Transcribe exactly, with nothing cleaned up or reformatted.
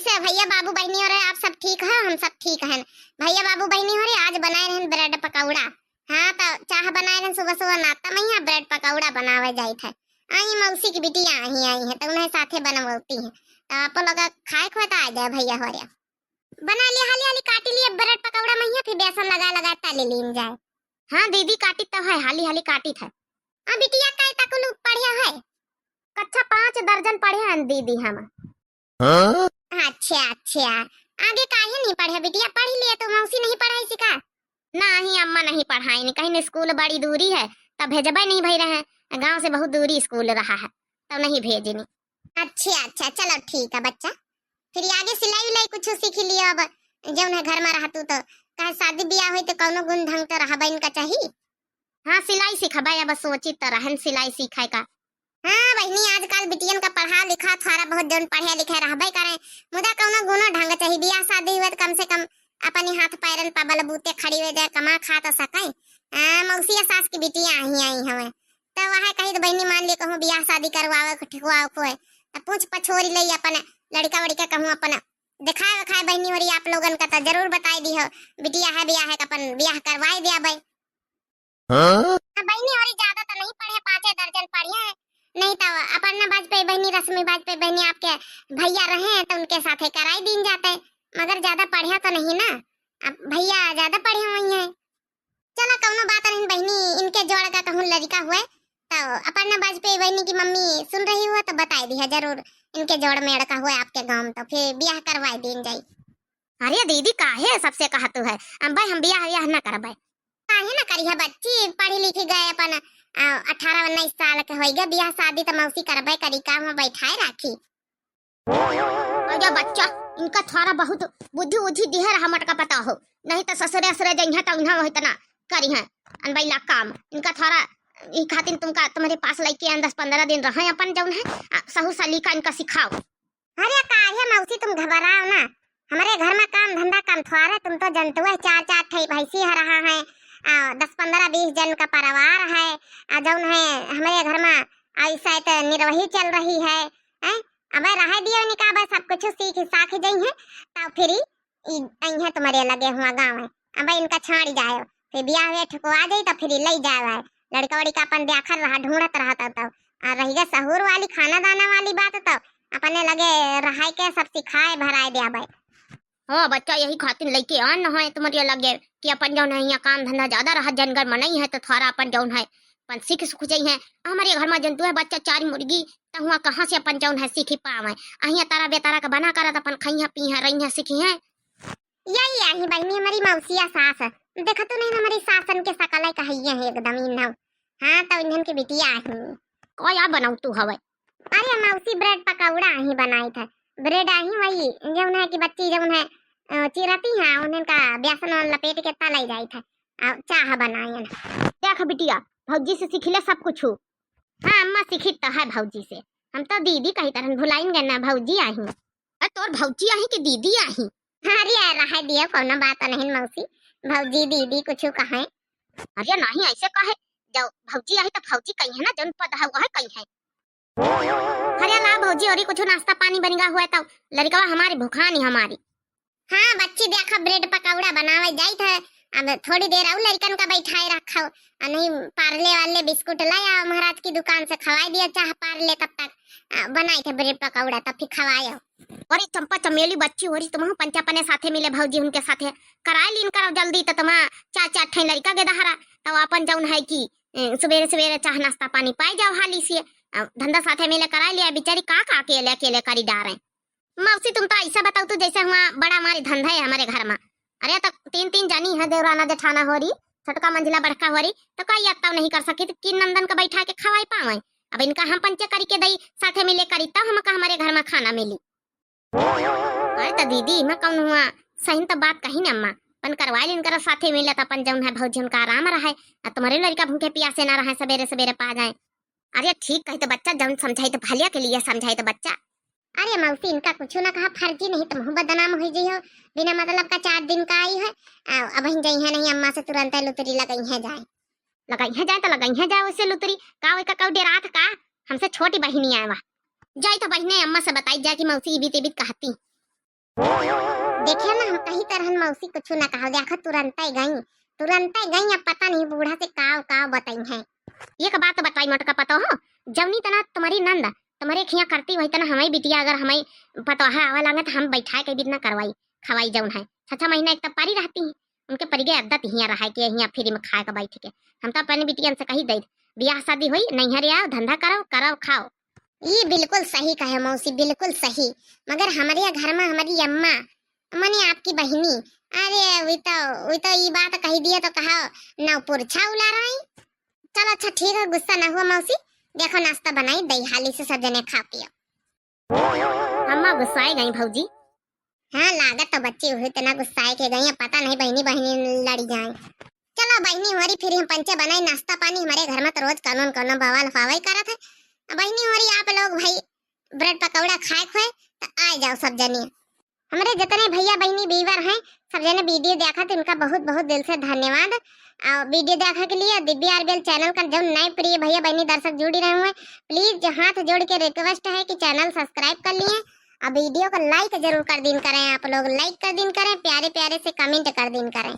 से भैया बाबू बहिनी होरे, आप सब ठीक है? हम सब ठीक हैं। भैया बाबू बहिनी होरे, आज बनाए रहन ब्रेड पकौड़ा। हाँ, तो चाह बनाए रहन सुबह सुबह नाश्ता में, यहाँ ब्रेड पकौड़ा बनावे जाइत है। आई मौसी की बिटिया आई, आई है, तो उन्हें साथे बनवती है। तो आप लोग खाए खुए तो आ जाए भैया होरे। बना लिया, हाली हाली काटी लिए ब्रेड पकौड़ा में, फिर बेसन लगा लगा तली लीन जाए। हाँ दीदी, काटी तो है, हाली हाली काटी है। आ बिटिया कै तक लू पढ़े है? कक्षा पाँच दर्जन पढ़े हैं दीदी हम। हाँ? अच्छा, अच्छा। आगे काहे नहीं पढ़े बिटिया? पढ़ लिए तो मौसी नहीं पढ़ाई सिखा? नहीं अम्मा, नहीं पढ़ाई नहीं, कहीं स्कूल बड़ी दूरी है, तब भेजबे नहीं भई रहे। गाँव से बहुत दूरी स्कूल रहा है, तब नहीं भेजनी। अच्छा, अच्छा, चलो ठीक है बच्चा। फिर आगे सिलाई उलाई कुछ सीख लियो अब, जौन है घर में रहतू तो। काहे शादी ब्याह होई तो कौनो गुण ढंग तो रहबे इनका चाही। हाँ, सिलाई सिखबे, अब सोची तो रहन सिलाई सीखे का। हाँ बहिनी, आजकल बिटियन का पढ़ा लिखा थोड़ा बहुत जौन पढ़े लिखे रहबे करे, मुदा कौनो गुणो ढंग चाही। बियाह शादी हुए तो कम से कम अपने हाथ पैरन पर बलबूते खड़ी हो जाए, कमा खा तो सके। आ, मौसिया सास की बिटिया आई आई हवे, तो वह कही तो बहिनी मान ली कहूँ बियाह शादी करवावे को ठिकवावे को है, तो पूछ पछोरी ले अपन लड़का वड़का कहूँ अपन दिखाए वखाए बहिनी होरी आप लोगन का तो जरूर बताई दी हो, बिटिया है बियाह है, अपन बियाह करवाए दिया भाई। हाँ? हाँ, बहिनी होरी ज्यादा तो नहीं पढ़े, पाँचे दर्जन पढ़े हैं, नहीं तो अपर्णा वाजपेयी बहिनी, रश्मि वाजपेयी बहिनी आपके भैया रहे हैं तो उनके साथे कराई दीन जाते, मगर ज्यादा पढ़े तो नहीं ना, अब भैया ज्यादा पढ़े हुई हैं। चला कौनो बात नहीं बहिनी, इनके जोड़ का कहूँ लड़का हुए तो अपर्णा वाजपेयी बहिनी की मम्मी सुन रही हो तो बताई दिया जरूर, इनके जोड़ में लड़का हुए आपके गाँव में तो फिर ब्याह करवाई दीन जाई। अरे दीदी, काहे सबसे कहतू है? अम्बे हम बियाह, बियाह न करबे। काहे न करिहा बच्ची, पढ़ी लिखी गए अपन, अ, अठारह उन्नीस साल के होई गए, बियाह शादी त मौसी करबे करी, का हम बैठाए राखी? अरे बच्चा, इनका थोड़ा बहुत बुद्धि उद्धि दिहे रहा मटका पता हो, नहीं तो ससुरे असुरे जइहे तो उन्हें वही तना करी हैं अनबैला काम। इनका थोड़ा ई खातिर तुमका तुम्हारे पास लइके आन, दस पन्द्रह दिन रहे अपन जौन है, आ, सहू सलीका इनका सिखाओ। अरे काहे मौसी तुम घबराओ ना, हमरे घर में काम धंधा कम थोड़े, तुम तो जनतु है, चार चार ठे भैंसी है रहा है, आ, दस पन्द्रह बीस जन का परिवार है, आ, जौन है हमरे घर में ऐसा तो निर्वही चल रही है, हैं? अबे रहे दियो निका, अबे सब कुछ सीख साख जइहे, तब फिर ई अइहे तुम्हारे लगे हुआ गाँव है। अबे इनका छाड़ी जाए, फिर बियाह हुए ठुकवा जाई तो फिर ले जाए है। लड़का वड़का अपन देखत रहा, ढूंढत रहा तब, तब। आ रही गे सहूर वाली खाना दाना वाली बात तो अपने लगे रहाय के सब सिखाए भराए दे अबे। हाँ बच्चा, यही खातिर लइके आन है तुम्हारे लगे कि अपन जौन है यहाँ काम धंधा ज्यादा रहा, जनगर मनई है तो थोड़ा अपन जौन है अपन सीख सुख जइहे। हमारे घर में जंतु है बच्चा चार मुर्गी, तो हुआ कहाँ से अपन जौन है सीखी पावे? अहिया तारा बेतारा के बना करत अपन खइहे पीहे रहिहे सीखिहे। यही आही बहिनी हमारी मौसिया सास, देखा तू नहीं हमारी सासन के सकल है, कहिए है एकदम इन्हन। हाँ तो इन्हन के बिटिया आही। का या बनाऊ तू हवे? अरे मौसी ब्रेड पकौड़ा आही बनाई था, ब्रेड आही वही जौन है कि बच्ची जौन है, अ, चिरती है उन्हन का बेसन वाला लपेट के तलाई जाई था, आ, चाह बनाए। देख बिटिया, भौजी से सीख ले सब कुछ। हाँ अम्मा, सीखित तो है भौजी से। हम तो दीदी कही तरह भुलाइन गए ना, भौजी आही। अरे तोर भौजी आही कि दीदी आही? अरे यार, रहे दियो, कौनो बात नहीं मौसी, भौजी दीदी कुछ कहे। अरे नहीं, ऐसे कहे, जब भौजी आही तो भौजी कही है ना, जौन पद है वह कही है। अरे ला भौजी, और कुछ नाश्ता पानी बन गया हुआ तो लड़कवा हमारी भुखानी हमारी। हाँ बच्ची, देखा ब्रेड पकौड़ा बनावे जाइत है, अब थोड़ी देर और लड़कन का बैठाए रखो, और नहीं पार्ले वाले बिस्कुट ले आओ महाराज की दुकान से, खवाए दिया चाह पार्ले, तब तक आ, बनाई थे ब्रेड पकौड़ा, तब फिर खवाए आओ। अरे चंपा चमेली बच्ची हो रही, तुम पंचा अपने साथे मिले भौजी उनके साथे कराए लीन करो जल्दी, तो तुम चार चार ठे लड़का के दहारा, तो अपन जौन है कि ए, सुबेरे सुबेरे चाह नाश्ता पानी पाए जाओ हाली से, आ, धंधा साथे मिले कराए लिया, बेचारी का का अकेले अकेले करी डारे। मौसी, तुम तो ऐसा बताओ तो जैसे हुआ बड़ा मारी धंधा है हमारे घर में। अरे, तो तीन तीन जनी है, देवराना जेठाना हो रही, छोटका मंझला बड़का हो रही, तो का ये अत्ताव नहीं कर सकी तो कि नंदन का बैठा के खवाई पावे? अब इनका हम पंचे करी के दई, साथे मिले करी, तब हमका हमारे घर में खाना मिली। अरे तो दीदी, मैं कौन हुआ, सही तो बात कही ना अम्मा, अपन करवा ली इनकर साथे मिले, तो अपन जौन है भौजी उनका आराम रहे, आ तुम्हारे लड़का भूखे प्यासे ना रहे, सवेरे सवेरे पा जाए। अरे ठीक कही तो बच्चा, जौन समझाई तो भलिया के लिए समझाई तो बच्चा। अरे मौसी, इनका कुछ ना कहा, फर्जी नहीं तुम बदनाम हो जइहो, बिना मतलब का चार दिन का आई है, आ, अब ही जइहे नहीं, अम्मा से तुरंत लुतरी लगइहे जाए। लगइहे जाए तो लगइहे जाए, वैसे लुतरी का, वही का कऊ डेरात का, हमसे छोटी बहिनी आए वा। जाई तो बहिने अम्मा से बताई जाए कि मौसी इबित इबित कहती। देखे ना, हम कही तरहन मौसी कुछ ना कहा, देखा तुरंत ही गई, तुरंत ही गई। अब पता नहीं बूढ़ा से काव काव बताई है। एक बात बताई मोटका पतो हो, जौनी तना तुम्हारी नंद तुम्हारे खिया करती वही तना हमारी बिटिया अगर हमारी पतोहा आवा लागे तो हम बैठा के भी ना करवाई खवाई जौन है। छह छह महीना एक तब पारी रहती है, उनके परिगे आदत हिया रहा है कि हिया फ्री में खाए के बैठ के। हम तो अपने बिटियन से कही दे, बियाह शादी होई नैहर आओ, धंधा करो, करो खाओ। ये बिल्कुल सही कहे मौसी, बिल्कुल सही। मगर हमारे घर में हमारी अम्मा मने आपकी बहिनी, अरे वी तो, वी तो ई बात कही दिए तो कहा नौ पुरछा उला रही। चलो अच्छा ठीक है, गुस्सा ना हुआ मौसी, देखो नाश्ता बनाई दई हाली से सब जने खा पियो। अम्मा गुस्साए गई भौजी। हाँ लागत तो बच्ची हुई तना गुस्साए के गई, पता नहीं बहिनी बहिनी लड़ी जाए। चलो बहिनी हमारी फिर हम पंचे बनाई नाश्ता पानी, हमारे घर में तो रोज कौनो न कौनो बवाल हवाई करत है। अब बहिनी हमारी आप लोग भाई ब्रेड पकौड़ा खाए खोए तो आ जाओ सब जनी। हमारे जितने भैया बहिनी व्यूअर हैं सब जने वीडियो देखा तो इनका बहुत बहुत दिल से धन्यवाद। और वीडियो देखा के लिए दिव्या आरबीएल चैनल का जो नए प्रिय भैया बहिनी दर्शक जुड़ी रहे हुए, प्लीज हाथ जोड़ के रिक्वेस्ट है कि चैनल सब्सक्राइब कर लिए और वीडियो को लाइक जरूर कर दिन करें, आप लोग लाइक कर दिन करें, प्यारे प्यारे से कमेंट कर दिन करें।